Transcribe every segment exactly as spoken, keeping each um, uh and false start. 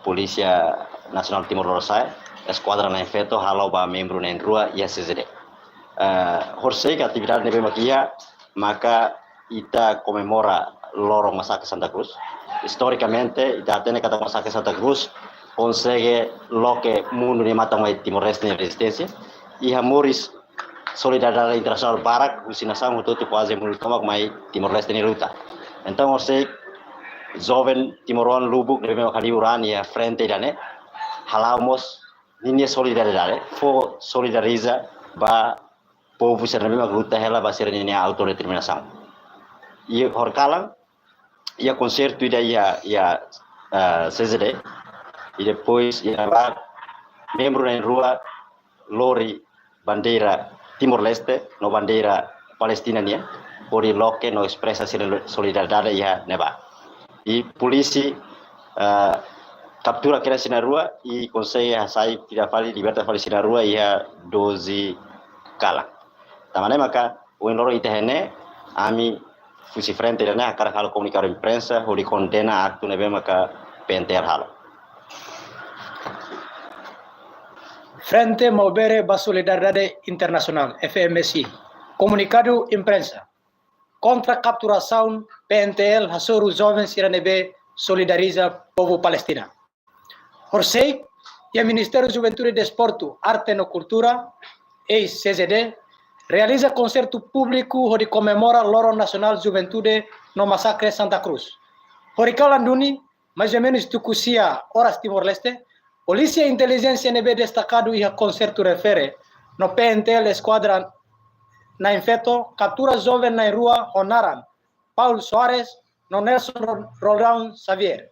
Polísia Nasionál Timor Lorosa'e, Eskuadra na'in-feto halo ba membru na'in-rua iha C Z D. Eh, horisehik atividade ne'ebé mak iha, maka ita komemora loron Masakre Santa Cruz. Istorikamente, ita hatene katak Masakre Santa Cruz konsege loke mundu nia matan mai Timor-Leste nia rezisténsia. Iha moris solidariedade internasionál barak, husi nasaun hotu-hotu kuaze mundu tomak mai Timor-Leste nia luta. Entaun, horisehik joven timoroan lubuk ne'ebé mak halibur an iha frente ida-ne'e, hala'o mós ninia solidariedade, fó solidariza ba povu sira ne'ebé mak luta hela ba sira-nia autodeterminasaun. I horikalan, iha konsertu ida iha, iha, eh, C Z D, i depois iha ne'ebá membru na'in-rua lori bandeira Timor-Leste no bandeira Palestina nian, hodi loke no espresa sira solidariedade iha ne'ebá. I polísia, eh, kaptura kedas sira na'in-rua i konsege hasai tiha fali, liberta fali sira na'in-rua iha doze kalan. Tanba ne'e maka, ohin loron ita iha ne'e, ami husi frente ida-ne'e hakarak halo komunikadu imprensa hodi kondena aktu ne'ebé maka P N T L halo. Frente Maubere ba Solidariedade Internasionál, F M S I. Komunikadu imprensa. Kontra kapturasaun, P N T L hasoru joven sira ne'ebé solidariza povu Palestina. Horisehik, iha Ministériu Juventude, Desportu, Arte no Kultura, eis C J D, realiza konsertu públiku hodi komemora Loron Nasionál Juventude no Masakre Santa Cruz. Horikalan duni, mais ou menus tuku sia oras Timor-Leste, polísia intelijénsia ne'ebé destakadu iha konsertu refere no P N T L Eskuadra na'in-feto kaptura joven na'in-rua ho naran Paul Soares no Nelson Ro-, Roldão Xavier.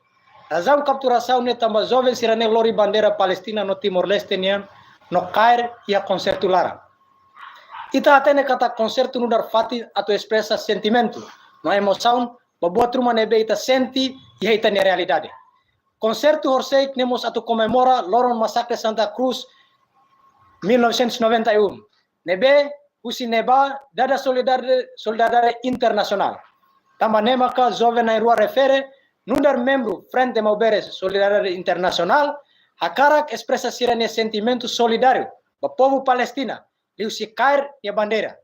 Razaun kapturasaun ne'e tanba joven sira-ne'e lori bandeira Palestina no Timor-Leste nian no kaer iha konsertu laran. Ita hatene katak konsertu nu'udar fatin atu espresa sentimentu no emosaun ba buat ruma ne'ebé ita sente iha ita-nia realidade. Konsertu horisehik ne'e mós atu komemora Loron Masakre Santa Cruz mil novecentos e noventa e um, ne'ebé husi ne'ebá dada solidariedade, solidariedade internasionál. Tanba ne'e maka joven na'in-rua refere, nu'udar membru Frente Maubere Solidariedade Internasionál, hakarak espresa sira-nia sentimentu solidáriu ba povu Palestina, liuhusi kaer nia bandeira.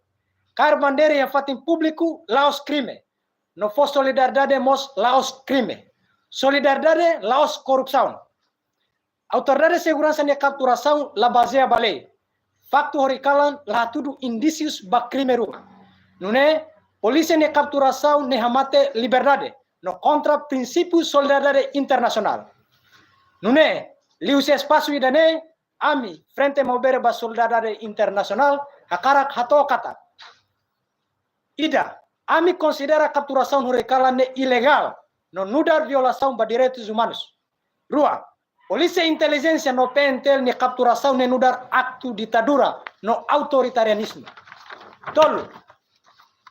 Kaer bandeira iha fatin públiku la'ós krime, no fó solidariedade mós la'ós krime. Solidariedade la'ós korrupsaun. Autoridade seguransa nia kapturasaun la bazeia ba lei. Faktu horikalan la hatudu indísius ba krime ruma. Nune'e, polísia nia kapturasaun ne'e hamate liberdade no kontra prinsípiu solidariedade internasionál. Nune'e, liuhusi espasu ida-ne'e, ami, Frente Maubere ba Solidariedade Internasionál, hakarak hato'o katak: ida, ami konsidera kapturasaun horikalan ne'e ilegál no nu'udar violasaun ba direitus umanus. Rua, polísia intelijénsia no P N T L nia kapturasaun ne'e nu'udar aktu ditadura no autoritarianizmu. Tolu,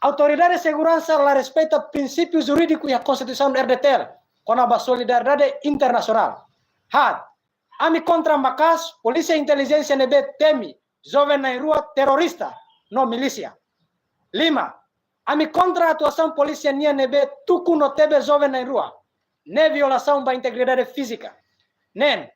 autoridade seguransa la respeita prinsípiu jurídiku iha Konstituisaun R D T L, kona-ba solidariedade internasionál. Haat, ami kontra maka'as polísia intelijénsia ne'ebé temi joven na'in-rua terrorista no milísia. Lima, ami kontra atuasaun polísia nian ne'ebé tuku no tebe joven na'in-rua. Ne'e violasaun ba integridade fízika. Neen,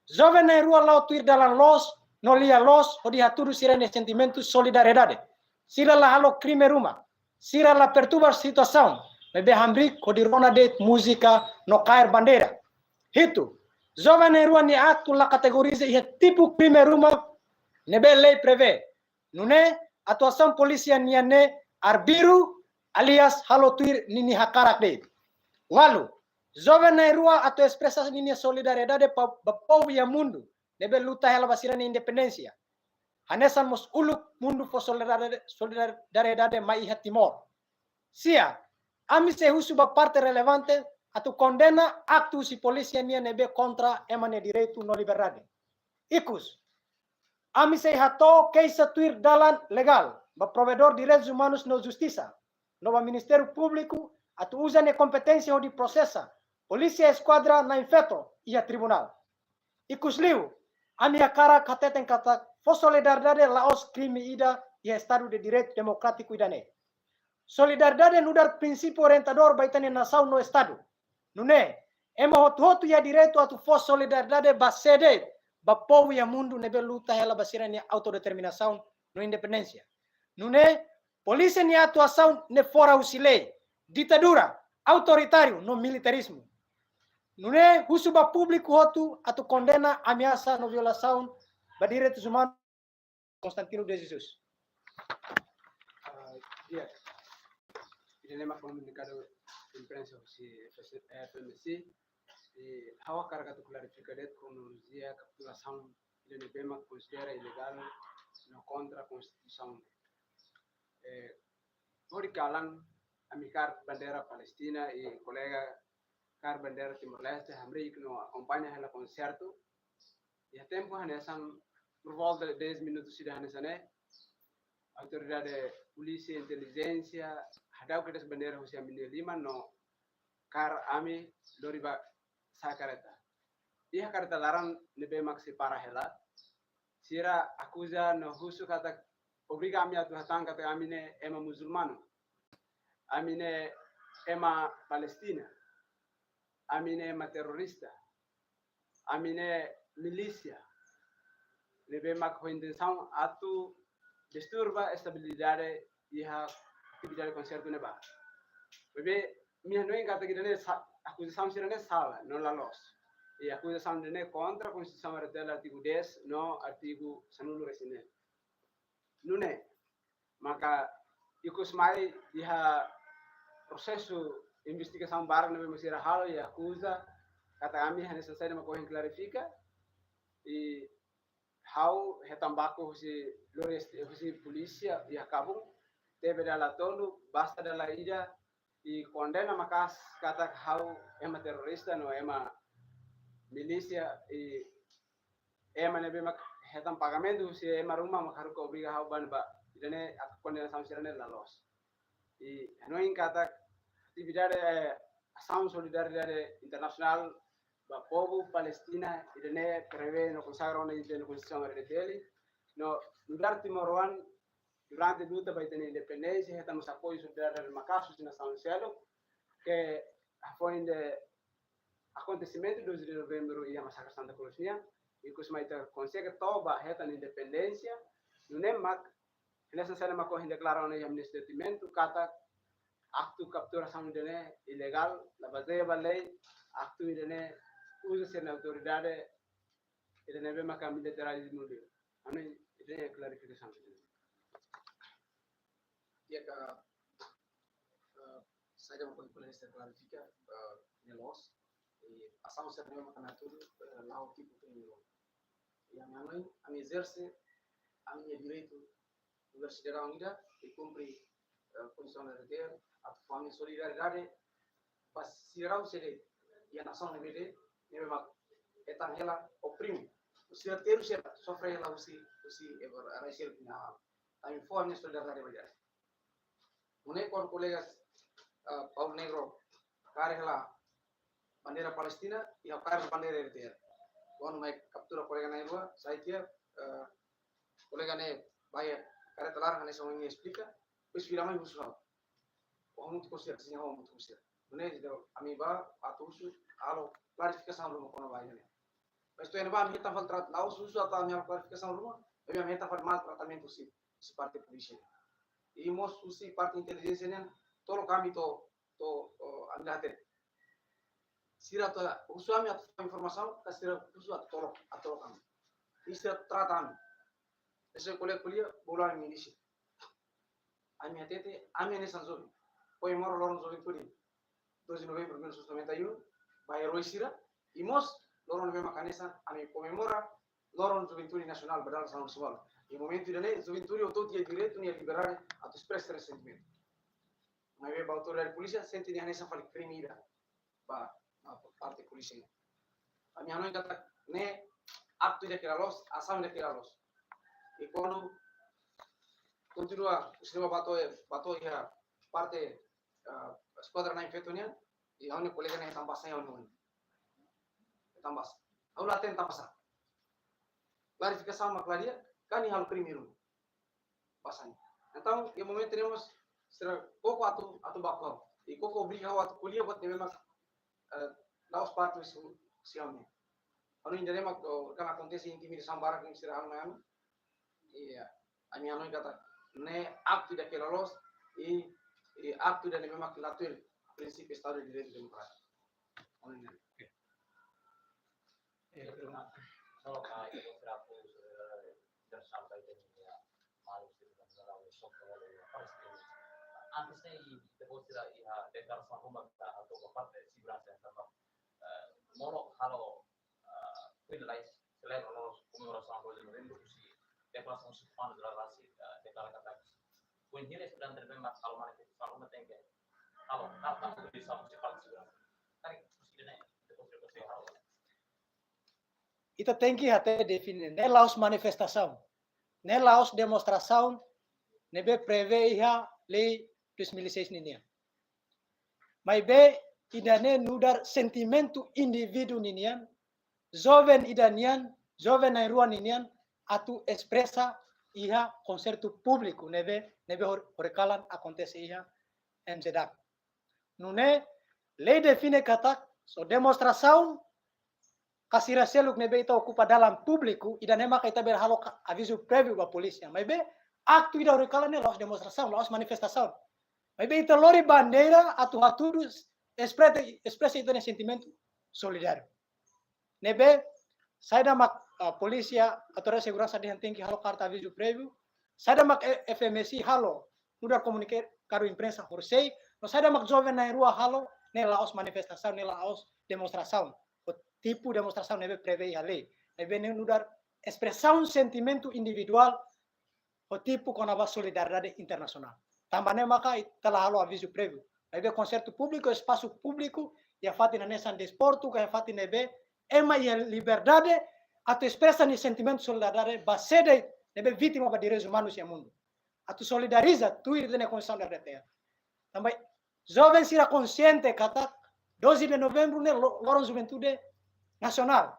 joven na'in-rua la'o tuir dalan loos no lia loos hodi hatudu sira-nia sentimentu solidariedade. Sira la halo krime ruma. Sira la perturba situasaun, maibé hamriik hodi rona de'it múzika no kaer bandeira. Hitu, joven na'in-rua nia aktu la kategoriza iha tipu krime ruma ne'ebé lei prevee. Nune'e, atuasaun polísia nian ne'e arbiru, alias halo tuir ninia hakarak de'it. Ualu, joven na'in-rua atu espresa ninia solidariedade pa-, ba povu iha mundu ne'ebé luta hela ba sira-nia independénsia. Hanesan mós uluk mundu fó solidariedade, solidariedade mai iha Timor. Sia, ami sei husu ba parte relevante atu kondena aktu husi polísia nian ne'ebé kontra ema nia direitu no liberdade. Ikus, ami sei hato'o keixa tuir dalan legál ba Provedór Direitus Umanus no Justisa, no ba Ministériu Públiku atu uza nia kompeténsia hodi prosesa polísia Eskuadra na'in-feto iha tribunál. Ikusliu, ami hakarak hateten katak fó solidariedade la'ós krime ida iha Estadu de Direitu Demokrátiku ida-ne'e. Solidariedade nu'udar prinsípiu orientadór ba ita-nia nasaun no Estadu. Nune'e, Ema hotu-hotu iha direitu atu fó solidariedade ba sé de'it? Ba povu iha mundu ne'ebé luta hela ba sira-nia autodeterminasaun no independénsia. Nune'e, polísia nia atuasaun ne'e fora husi lei, ditadura, autoritáriu no militarizmu. Nune'e husu ba públiku hotu atu kondena ameasa no violasaun ba direitus umanus Constantino de Jesus. Ah, di'ak. Ida-ne'e mak komunikadu imprensa husi F M C. I ha'u hakarak atu klarifika de'it kronolojia kapturasaun ida-ne'ebé mak konsidera ilegál no kontra konstituisaun. Eh, hori kalan ami kaer bandeira Palestina i kolega kaer bandeira Timor-Leste, hamriik no akompaña hela konsertu. Iha tempu hanesan por volta de dez minutus ida hanesan ne'e, autoridade polísia intelijénsia hadau kedas bandeira husi ami-nia liman no kaer ami lori ba sa'e karreta. Iha karreta laran ne'ebé mak sei para hela, sira akuza no husu katak obriga ami atu hatán katak ami ne'e ema musulmanu, ami ne'e ema Palestina, ami ne'e ema terrorista, ami ne'e milísia ne'ebé mak ho intensaun atu disturba estabilidade iha atividade konsertu ne'ebá. Maibé, ami hanoin katak ida-ne'e sa-, akuzasaun sira-ne'e sala, no la loos. I akuzasaun ida-ne'e kontra Konstituisaun R T L artigu dez no artigu sanulu-resin-neen. Nune'e maka ikus mai iha prosesu investigasaun barak ne'ebé mak sira halo i akuza katak ami hanesan saida mak ohin klarifika. I ha'u hetan baku husi lori husi polísia iha Kabun, tebe dala tolu, basta dala ida, i kondena maka'as katak ha'u ema terrorista no ema milísia, i ema ne'ebé mak hetan pagamentu husi ema ruma mak haruka obriga ha'u ba ne'ebá. Ida-ne'e atu kondenasaun sira-ne'e la loos. I hanoin katak atividade, eh, asaun solidariedade internasionál ba povu Palestina ida-ne'e prevee no konsagra ona iha Konstituisaun R D T L. No nu'udar timoroan durante luta ba ita-nia independénsia, hetan mós apoiu solidariedade maka'as husi nasaun seluk, ke hafoin de akontesimentu doze de novembru iha masakre Santa Cruz nian, ikus mai ita konsege to'o ba hetan independénsia, nune'e mak, hanesan saida mak ohin deklara ona iha ami-nia statement, katak aktu kapturasaun ida-ne'e ilegál, la bazeia ba lei, aktu ida-ne'e uza sira-nia autoridade ida ne'ebé maka militarizmu liu. Ha'u hanoin ida-ne'e klarifikasaun. Di'ak, eh, saida mak ohin kolega klarifika, eh, ne'e loos. I asaun sira-ne'e mak ami hatudu, eh, la'o tipu krime. I ami hanoin, ami ezerse ami-nia direitu nu'udar sidadaun ida, i kumpre, eh, Konstituisaun R D T L, atu fó ami-nia solidariedade ba sidadaun sira iha nasaun ne'ebé de'it, ne'ebé mak hetan hela oprime. Sira terus sira sofre hela husi, husi, eh, rai seluk nia hahán. Ami fó ami-nia solidariedade ba ida-ne'e. Nune'e kuandu kolega, eh, Paulo Negro kaer hela bandeira Palestina, i ha'u kaer bandeira R T L. Kuandu mai kaptura kolega na'in-rua, sai tiha, eh, kolega ne'e bá iha karreta laran hanesan ohin esplika, depois vira mai husu ha'u. Ha'u hamutuk ho sira, sin, ha'u hamutuk ho sira. Nune'e, entaun, ami bá atu husu, halo klarifikasaun ruma kona-ba ida-ne'e. Mas tuir ne'ebá ami hetan fali trata, la'ós husu atu ami halo klarifikasaun ruma, maibé ami hetan fali mal tratamentu husi, husi parte polísia. I mós husi parte intelijénsia nian, tolok ami to'o, to'o, oh, ami la hatene. Sira atu husu ami atu informasaun, ka sira husu atu tolok, atu tolok ami. I sira trata ami. Ese kolega ko'alia, bolu ami milísia. Ami hatete, ami hanesan joven. Komemora loron juventude, doze de novembro de mil novecentos e noventa e um, ba eroi sira, i mós loron ne'ebé mak hanesan ami komemora loron juventude nasionál ba dala sanulu-resin-ualu. I momentu ida-ne'e, juventude hotu-hotu iha direitu nia liberdade atu espresa sentimentu. Maibé ba autoridade polísia, sente nia hanesan fali krime ida ba, ba parte polísia nian. Ami hanoin katak ne'e aktu ida ke la loos, asaun ida ke la loos. I kuandu kontinua, husi ne'ebá bá to'o, bá to'o iha parte, ah, eskuadra na'in-feto nian, i ha'u-nia kolega ne'e hetan basá iha ha'u-nia oin. Hetan basá. Ha'u la hatene tanba sá. Klarifikasaun mak la di'ak, ka nia halo krime ruma. Basá nian. Entaun, iha momentu ne'e mós sira koko atu, atu baku ha'u. I koko obriga ha'u atu ko'alia buat ne'ebé mak, eh, la'ós parte husi, husi ami. Ha'u hanoin ida-ne'e mak, oh, kan akontese intimidasaun barak ne'e sira halo mai ami. Iya, ami hanoin katak ne'e aktu ida ke la loos, i, i aktu ida ne'ebé mak la tuir prinsípiu Estadu de Direitu Demokrátiku. Ha'u hanoin ne'e. Oke. Iya, betul. Kalau, ah, itu seraku, eh, dan sampai dengan, ya, malu sih, dengan segala macam, kalau, ya, pasti. Antes ne'e, depois sira iha deklarasaun ruma ka atu ba parte seguransa tanba, eh, molok halo, eh, finalize, selain loos komemorasaun doze Novembru, husi deklarasaun husi Comando Geral Rasik, eh, deklara katak foin hili estudante ne'ebé mak halo manifestasaun ruma tenke halo karta autorizasaun husi parte seguransa. Karik husi ida-ne'e, depois, depois halo. Ita tenke hatene define, ne'e la'ós manifestasaun, ne'e la'ós demonstrasaun ne'ebé prevee iha lei dois mil e seis ninian. Maibé ida-ne'e nu'udar sentimentu indivíduu ninian, joven ida nian, joven na'in-rua ninian, atu espresa iha konsertu públiku ne'ebé, ne'ebé hor-, horikalan akontese iha M J D A C. Nune'e lei define katak, só demonstrasaun ka sira seluk ne'ebé ita okupa dalan públiku, ida-ne'e maka ita bele halo ka-, avizu préviu ba polísia. Maibé aktu ida horikalan ne'e la'ós demonstrasaun, la'ós manifestasaun. Maibé ita lori bandeira atu hatudu, esprete-, espresa ita-nia sentimentu solidáriu. Ne'ebé, saida mak, ah, polísia, autoridade seguransa dehan tenke halo karta avizu préviu, saida mak, eh, F M S I halo, nu'udar komunikadu imprensa horisehik, no saida mak joven na'in-rua halo, ne'e la'ós manifestasaun, ne'e la'ós demonstrasaun, ho tipu demonstrasaun ne'ebé prevee iha lei, ne'ebé ne'e nu'udar espresaun sentimentu individuál, ho tipu kona-ba solidariedade internasionál. Tanba ne'e maka ita la halo avizu préviu. Maibé konsertu públiku, espasu públiku, iha fatin hanesan desportu, ka iha fatin ne'ebé, ema iha liberdade atu espresa nia sentimentu solidariedade ba sé de'it ne'ebé vítima ba direitus umanus iha mundu. Atu solidariza tuir ita-nia Konstituisaun R D T L. Tanba joven sira konsiente katak doze de Novembru ne'e lo-, loron juventude nasionál.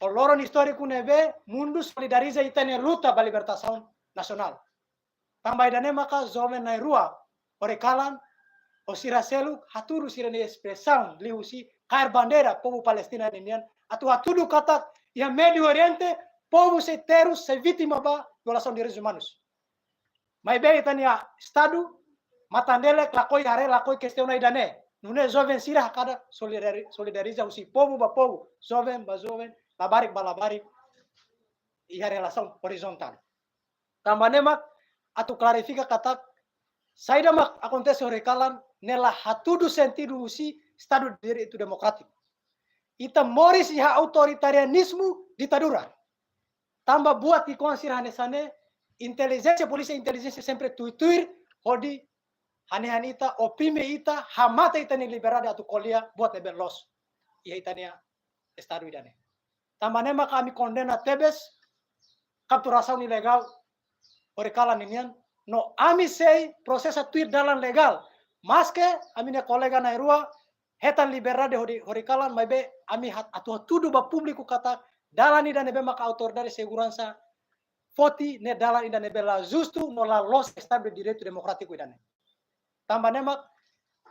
Ho loron istóriku ne'ebé mundu solidariza ita-nia luta ba libertasaun nasionál. Tanba ida-ne'e maka joven na'in-rua horikalan, ho sira seluk hatudu sira-nia espresaun liuhusi kaer bandeira povu Palestina ninian, atu hatudu katak iha Médiu Oriente povu sei terus, sei vítima ba violasaun direitus umanus. Maibé ita-nia Estadu matan-delek lakohi haree, lakohi kestiona ida-ne'e. Nune'e joven sira hakarak solidari-, solidariza husi povu ba povu, joven ba joven, labarik ba labarik, iha relasaun orizontál. Tanba ne'e mak atu klarifika katak saida mak akontese horikalan ne'e la hatudu sentidu husi Estadu de Direitu Demokrátiku. Ita moris iha autoritarianizmu ditadura. Tanba buat ki'ikoan sira hanesan ne'e, intelijénsia, polísia intelijénsia sempre tuir-tuir hodi hanehan ita, oprime ita, hamate ita-nia liberdade atu ko'alia buat ne'ebé loos iha ita-nia Estadu ida-ne'e. Tanba ne'e maka ami kondena tebes kapturasaun ilegál horikalan ninian, no ami sei prosesa tuir dalan legál. Maske ami-nia kolega na'in-rua hetan liberdade hori-, horikalan, maibé ami hat-, atu hatudu ba públiku katak dalan ida ne'ebé maka autoridade seguransa foti ne'e dalan ida ne'ebé la justu no la loos Estadu de Direitu Demokrátiku ida-ne'e. Tanba ne'e mak,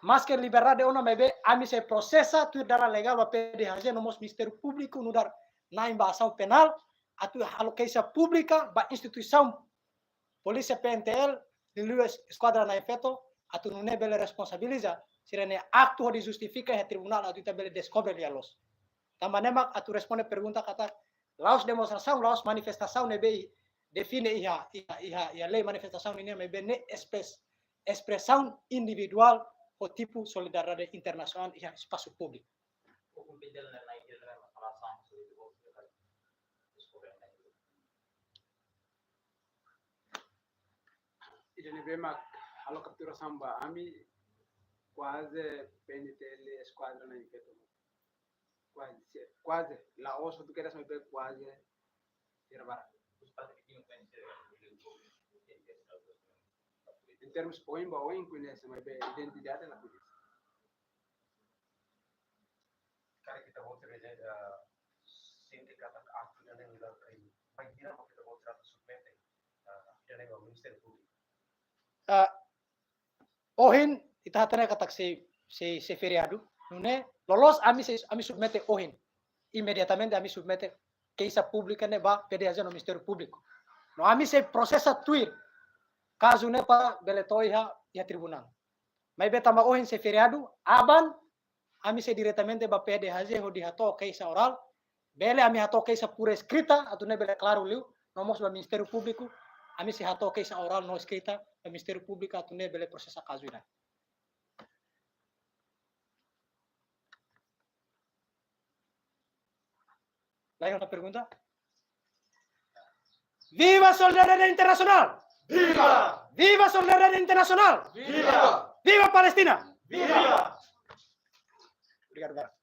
maske liberdade ona maibé ami sei prosesa tuir dalan legál ba P D H J no mós Ministériu Públiku nu'udar na'in ba asaun penál, atu halo keixa públika ba instituisaun polísia P N T L, liuliu Eskuadra na'in-feto, atu nune'e bele responsabiliza sira-nia aktu hodi justifika iha tribunál atu ita bele deskobre lia loos. Tanba ne'e mak atu responde pergunta katak la'ós demonstrasaun, la'ós manifestasaun ne'ebé define iha, iha, iha, iha lei manifestasaun ninian, maibé ne'e espres-, espresaun individuál ho tipu solidariedade internasionál iha espasu públiku. Ida ne'ebé mak halo kapturasaun ba ami, kuaze P N T L Eskuadra na'in-feto. Kuaze, kuaze. La'ós hotu kedas maibé kuaze sira barak. Em termos oin ba oin koñese, maibé identidade la koñese. Karik ita-boot sira, eh, sente katak aktu ida-ne'e nu'udar krime, bainhira mak ita-boot sira atu submete, eh, aktu ida-ne'e ba Ministériu Públiku? Ah, ohin ita hatene katak sei, sei, sei feriadu, ne'e, loloos ami sei, ami submete ohin. Imediatamente ami submete keixa públika ne'e ba PDHJ no Ministériu Públiku. No ami sei prosesa tuir kazu ne'e para bele to'o iha, iha tribunál. Maibé tanba ohin sei feriadu, aban, ami sei diretamente ba PDHJ hodi hato'o keixa orál. Bele ami hato'o keixa por escrita, atu nune'e bele klaru liu, no mós ba Ministériu Públiku, ami sei hato'o keixa orál no escrita ba Ministériu Públiku, atu nune'e bele prosesa kazu ida-ne'e. Lain ona pergunta? Viva solidariedade internasionál! Viva! Viva solidariedade internasionál! Viva! Viva Palestina! Viva! Obrigadu barak.